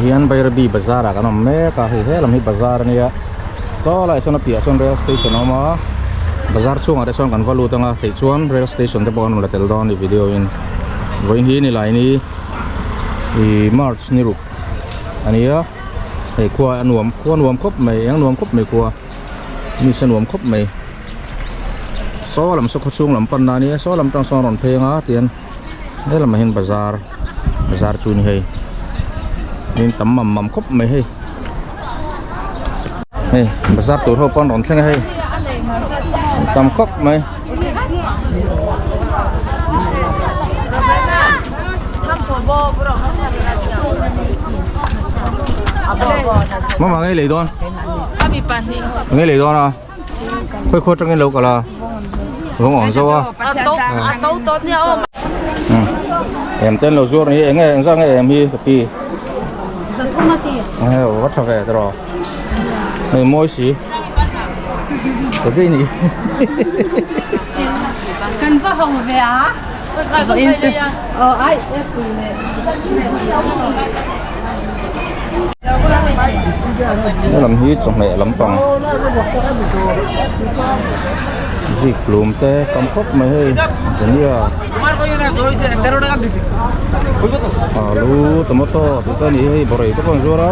hian Bairabi bazar ah kan awm mek a hei helam hi bazar ania saw laiah sawn a piahah sawn rail station a awm a bazar chhungah te sawn kan va lut anga theih chuan rail station te pawh an rawn la tel dawn a ni video in vawiin hi ni lai ni ih march ni ruk ania hei khua a nuam khua nuam khawp mai eng nuam khawp mai khua ni se nuam khawp mai saw lam saw khaw chhung lam pan na ania saw lam tang sawn a rawn pheng a tian he lamah hian bazar bazar chu ni hei in tam mam mam khawp mai hei hei bazar tur ho pawh an rawn thleng a hei tam khawp mai. Mama ngei lei dawn ngei lei dawn a khawi khaw atangin lo kal a vawng awm zo a em ten lo zuar ni enge engzah nge em hi ka pi va tha ve tiraw hei mawi si ka vei ni kan va ho ve a Helam hi chawhmeh lampang zik hlum te tam khawp mai hei dhania alu tomato tih te a ni hei bawrei te pawh an zuar a.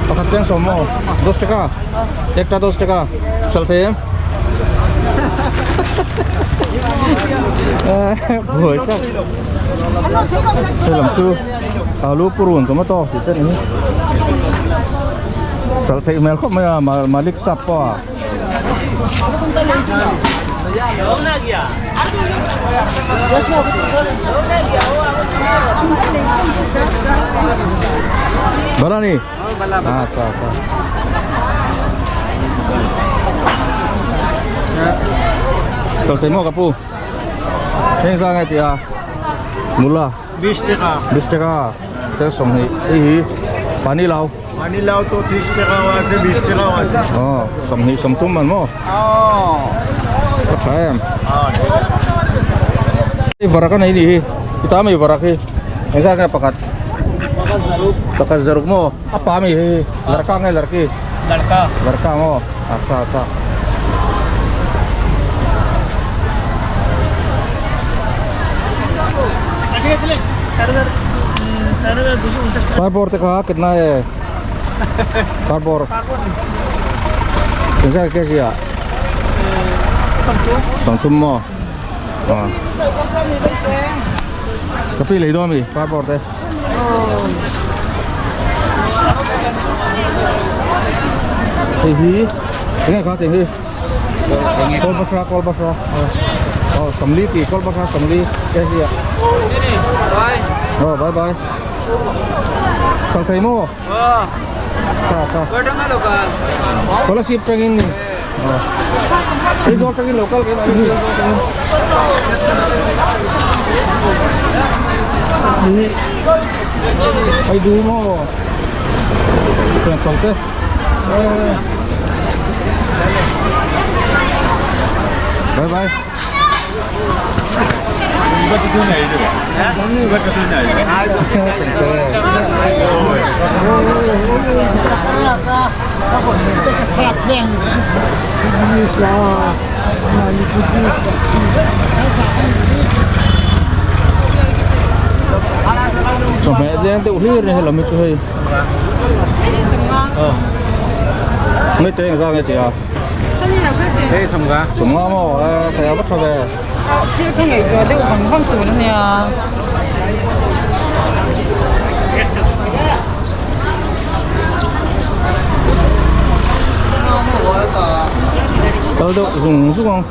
Pakhat cheng sawm maw dos taka ekta dos taka hralh thei em buai tlat hei lam chu alu purun tomato tih te ni hralh theih hmel khawp mai a malik sap pawh a. Bala ni? Acha acha. Kal thei maw ka pu? Heng za nge tia? Mula. Bish taka. Bish taka. Tel 20. Hei hi pani lau. Pani lau to 30 taka wa se 20 taka wa se. Aw, 20 30 man maw? Aw. Ka tha em. Hei varak a nei ni hi. I ta mai varak hi. Engzat nge pakhat? Pakhat zaruk. Pakhat zaruk maw? A pa mi hi. Larka nge larki? Larka. Larka maw? Acha acha. Cardboard te kha kitna e cardboard engzat kg ah sawmthum maw ah ka pi lei dawn mi cardboard te hei hi enge kha tih hi kawlbahra kawlbahra aw 40 tih kawlbahra 40 kg ah aw bye bye kal thei maw sa sa kolasib tangin ni Aizawl tangin lo kal keimah hi Aizawl tangin ai du maw chuan tawng te bye bye Chawhmeh leng deuh hlir a ni helam hi chu hei Nge te engzah nge tih a Hei sawmnga Sawmnga maw thei a va tha ve Thil kha ngaihtuah deuh vang vang tur a nia. Kal deuh zung zung ang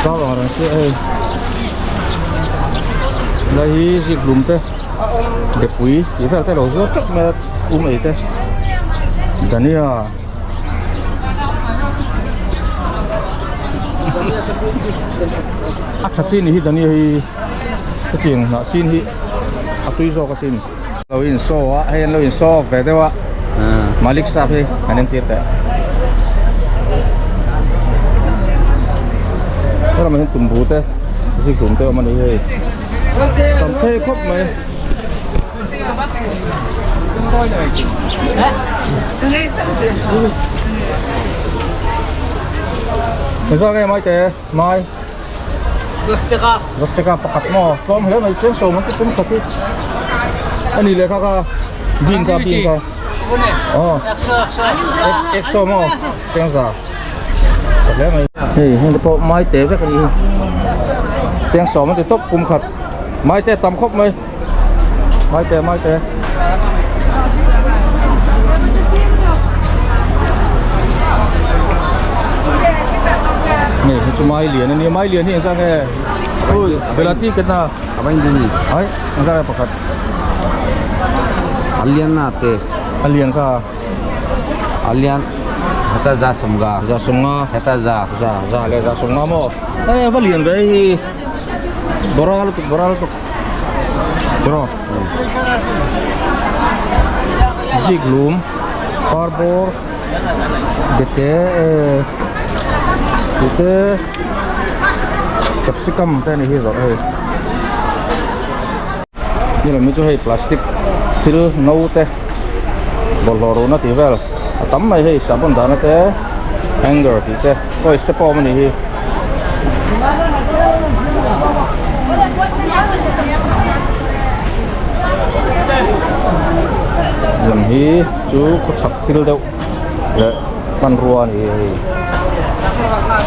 zau ang reng sia hei lai hi zik lum te bepui tih vel te lo zuar teuh mai a um ei te dhania A tha chin hi dhania hi hetiang hnah sin hi a tui zawk asin. Lo in show a hei an lo in show ve deuh a Malik sap hi an entir teh helamah hian tumbu te zikhlum te a awm a ni hei tam phei khawp mai. Engzah nge maite mai Rosteka pakhat maw tlawm hle mai chuan sawm an ti chum khat hi a ni leh kha kha bean kha bean kha aw exo maw chengza tha hle mai hei heng te pawh maite vek a ni hi cheng sawm an ti tawp kum khat maite tam khawp mai. Maite maite. Nè, chu mai lian ani mai lian hi engzah nge ui belati ketna ai engzah nge pakhat alian na te alian kha alian heta za sawmga za sawmnga heta za za za le za sawmnga maw e va lian ve hi bora lutuk bora lutuk Bro. Zik lum parbawr bete tute capsicum te ani hi zawrh hei ni lam hi chu hei plastic thil no te bawlhhlawh ruhna tih vel a tam mai hei sahbawn dahna te hanger tih te toys te pawh a awm a ni hi. Lam hi chu khawchhak thil deuh leh hmanrua a ni hei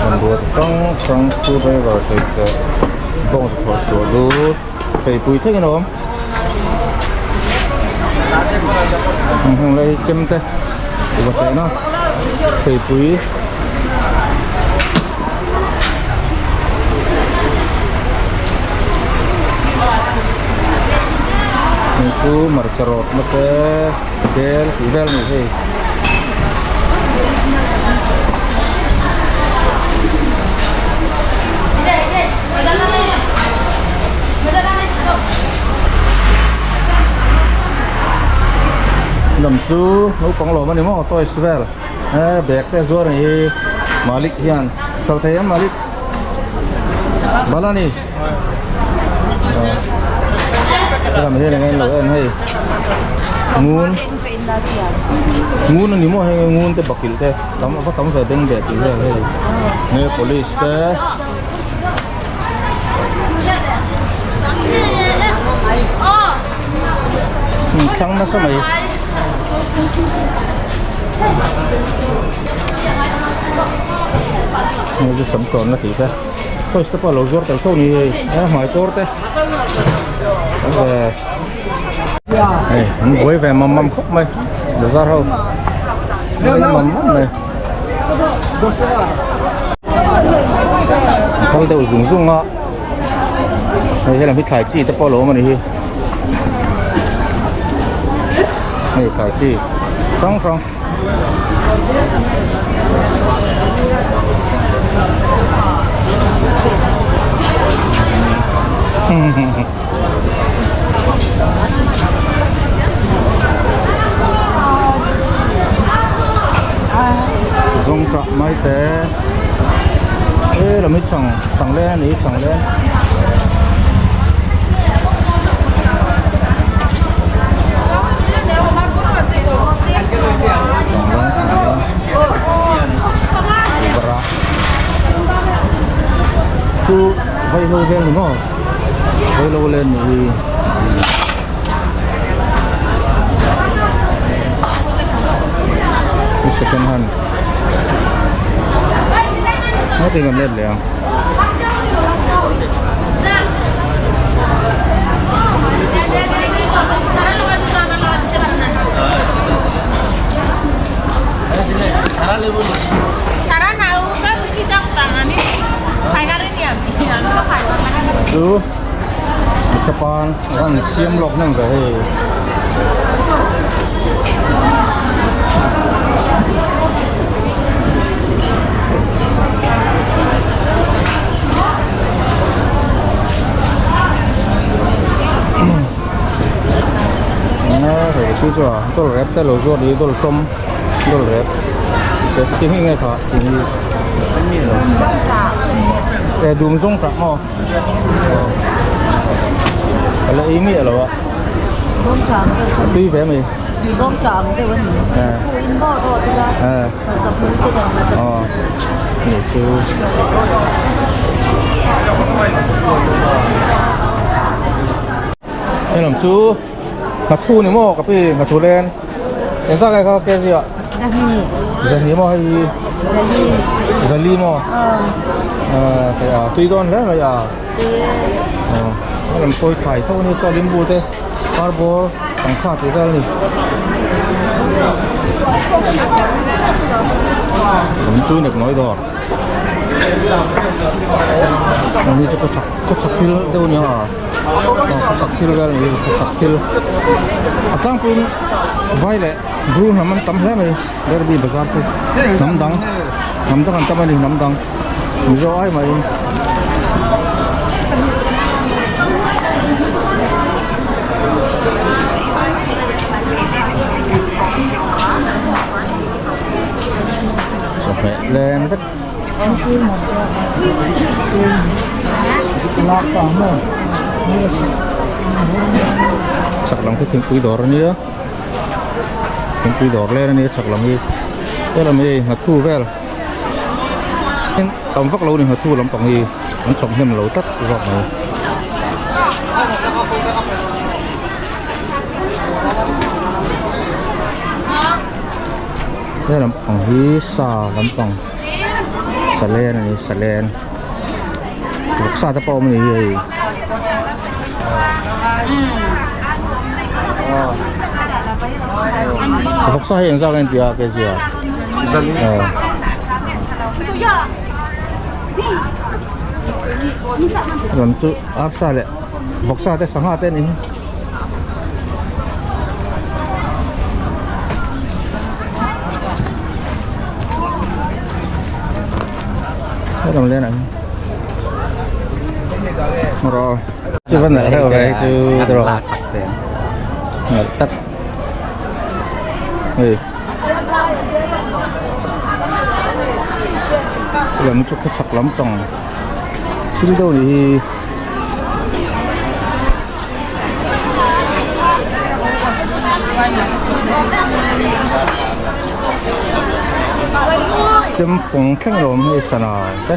hmanrua chi hrang hrang screw driver chei cheh bawng chhuah chhuah lut theipui thlengin a awm heng lai hi chem te upa chehna theipui. Hei chu hmarcha rawt na te bel tih vel a ni hei. Lam chu naupang lawm a ni maw toys vel. He bag te zuar ni hi Malik hian hralh thei em Malik bala ni helam hian eng lo en hei ngun ngun ani maw hei ngun te bakilh te tam a va tam ve beng beh tih vel hei nail polish te. Thlang nasa mai. Hei chu sam tawnna tih te toys te pawh a lo zuar tel tho ni hei a hmai kawr te hei an buai ve mam mam khawp mai bazar ho buai mam mam mai an kal deuh zung zung a hei helam hi thlai chi te pawh a lo awm a ni hi. Hei thlai chi hrang hrang Zawngtah mai te he lam hi chhang chhang leng a ni chhang leng. Chu vaihlo vel ni maw vaihlo len ni hi second hand heti kan let leh ang. Chu chapan an siam lawk hnem ve hei. chu a dawlrep te lo zuar ni dawltawm dawlrep te thing hi nge kha thing hi e dum zawng tak maw a la ei miah lo a a tui ve mai aw ni chu helam chu nghathu ni maw ka pi nghathu len engzah nge kha kg ah zahnih maw hei hi zali maw a tui dawn hle mai a helam pawh hi thlai tho a ni saw limbu te parbawr pangkha tih vel a ni lam chu neknawi dawr hei chu khawchhak khawchhak thil deuh a ni a. Khawchhak thil vel ni khawchhak thil a tlangpuiin vai leh bru hnam an tam hle mai derby bazar chu hnam dang hnam dang an tam a ni hnam dang mizo ai mahin chawhmeh leng vek. Chak lam khi thingpui dawr a nia thingpui dawr len a nia chak lam hi helam hi nghathu vel tam vak lo a ni nghathu lampang hi an chawp hnem lo tlat zawk mai. He lampang hi sa lampang salen a ni salen vawksa te pawh a awm a ni hei vawksa hi engzah nge an tih a kg ah lam chu arsa leh vawksa te sangha te a ni hi. Hết lên này rồi chứ vẫn là theo về chứ rồi tắt ừ làm chút sọc lắm còn chứ đâu thì Chem fawng thleng lo awm hei sana te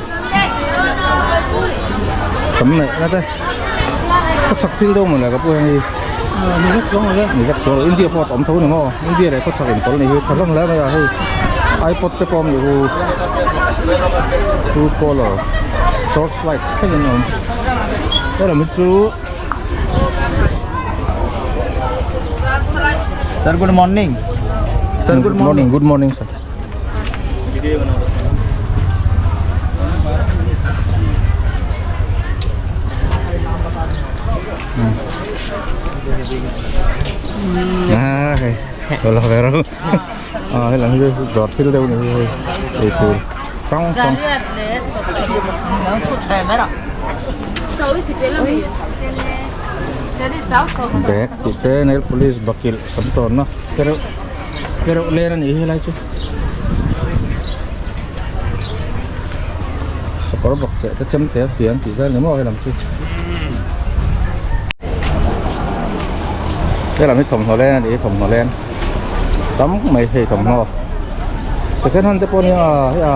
sam neih na te ka chak thil deuh maw le ka pu heng hi ni vek chuang lo India pawh a awm tho ni maw India leh khawchhak inpawlh ni hi tha hlawm hle mai a hei ipod te pawh a awm ni hu true caller torch light thlengin a awm helam hi chu. Sir good morning sir good morning good morning sir à rồi là về rồi à hay là như giọt thil deuh ni hei ei tur hrang hrang Bag tih te nail polish bakilh sam tawnna te reuh te reuh len a nih hi helai chu sakawr bawk cheh te chem te a fian tih vel ni maw helam chu helam hi thawmhnaw len a nih hi thawmhnaw len tam mai hei thawmhnaw second hand te pawh nia hei a.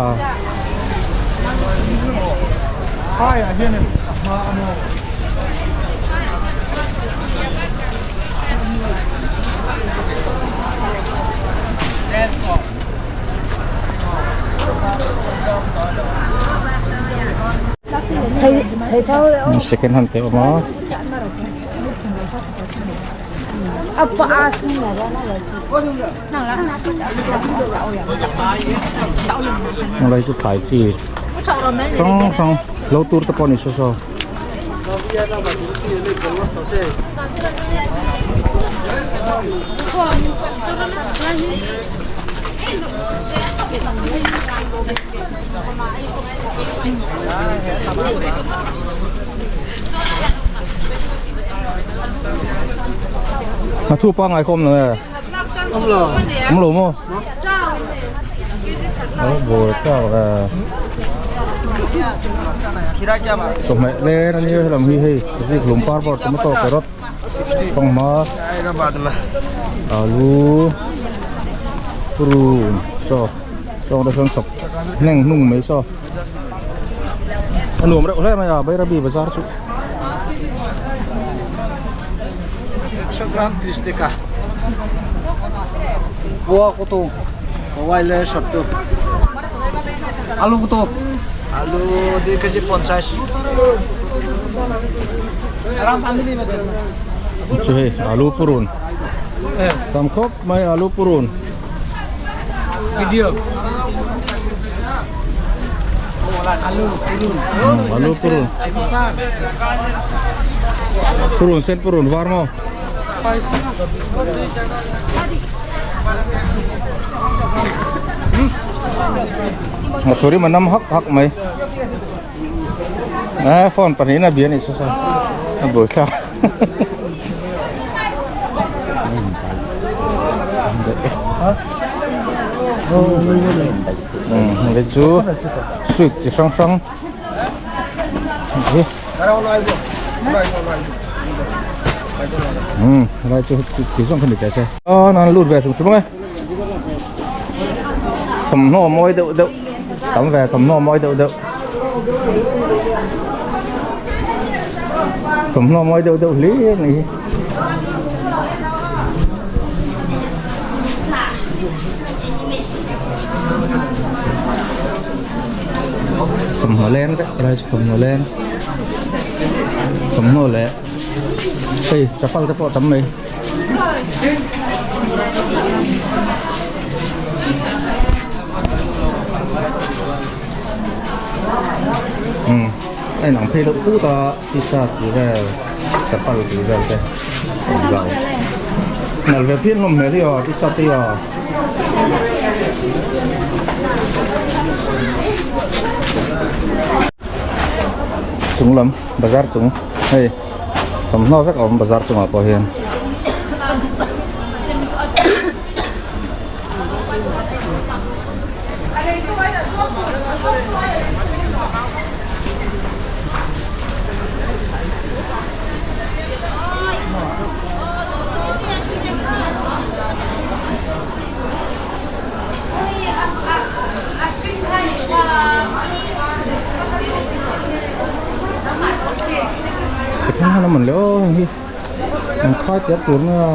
Second hand te awm a. Lai chu thlai chi hrang hrang lo tur te pawh a ni saw saw. A thu pangai khawm lo e. Awm lo maw? Alo buai thlak ve. Chawhmeh len a nia helam hi hei zikhlum par pawh tomato carrot fanghma alu purun saw saw te sawn sawk hneng hnung mai saw a nuam reuh hle mai a Bairabi bazar chu. Chu hei alu purun tam khawp mai alu purun alu purun purun sen purun var maw Mathuri mà năm hắc hắc mày à phone pahnih in a bia a nih chu saw a buai thlak hei chu sweet chi hrang hrang hi helai chu ti zawng kha ni teh se aw nan lut ve hrim hrim ang e thawmhnaw mawi deuh deuh tam ve thawmhnaw mawi deuh deuh thawmhnaw mawi deuh deuh hlir a nih hi. Thawmhnaw leng vek helai chu thawmhnaw leng thawmhnaw leh hei chapal te pawh a tam mai. A inang phei deuh phut a t-shirt tih vel chapal tih vel te a awm zau nalh ve phian hlawm hmel hi aw t-shirt te hi aw. Chung lam bazar chung hei. Thawmhnaw vek a awm bazar chungah pawh hian. Second hand a man le aw heng hi an khai tel tur mai a.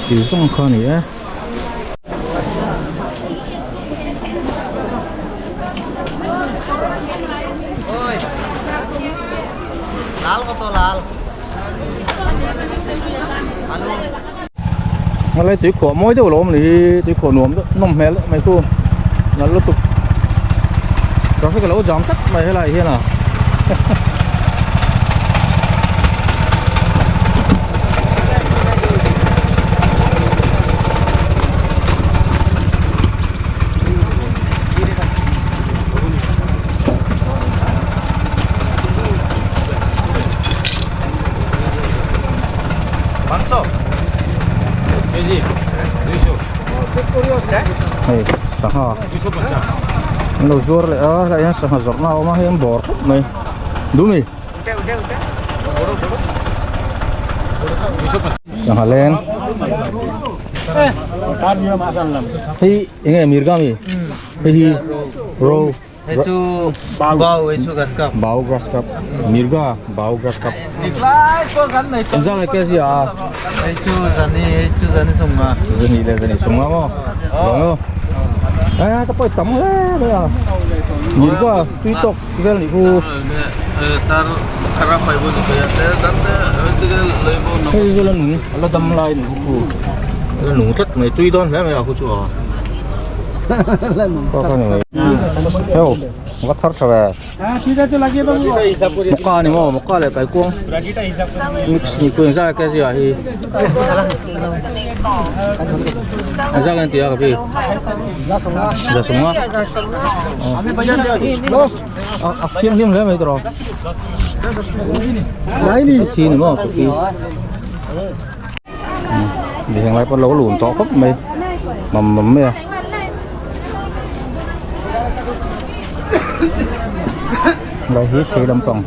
Tih zawng kha a ni e. Helai tui khuah mawi deuh lo awm ni hi tui khuah nuam deuh nawm hmel deuh mai khu nalh lutuk traffic a lo jam tlat mai helai hian a. Hei sangha an lo zuar leh a helai hian sangha zawrhna a awm a hei an bawr khawp mai dumi sangha leng hei eng nge mirga mi hei hi ro Hei chu bau hei chu grass cup. Bau grass cup. Mirga bau grass cup. Inzang e kezi a. Hei chu zani hei chu zani sumnga. Zani le zani sumnga mo. Long o. Ai ta poi tam hle mai a. Mirga tui tok vel ni khu. Tar kharap phai bo ni kaya te dan te loi bo no. Hei chu la nung la dam lai ni khu. La nung tlat mai tui dawn hle mai a khu chu a. Khaw kha ni mai. Heo va thar tha ve. Mawka a ni maw mawka leh kaikuang mix ni ku engzat nge kg ah hi engzat nge an ti a ka pi za sawmnga a thianghlim hle mai tawh thi ni maw ka pi heng lai pawh lo lun tawh khawp mai mam mam mai a. Lai hi thei lampang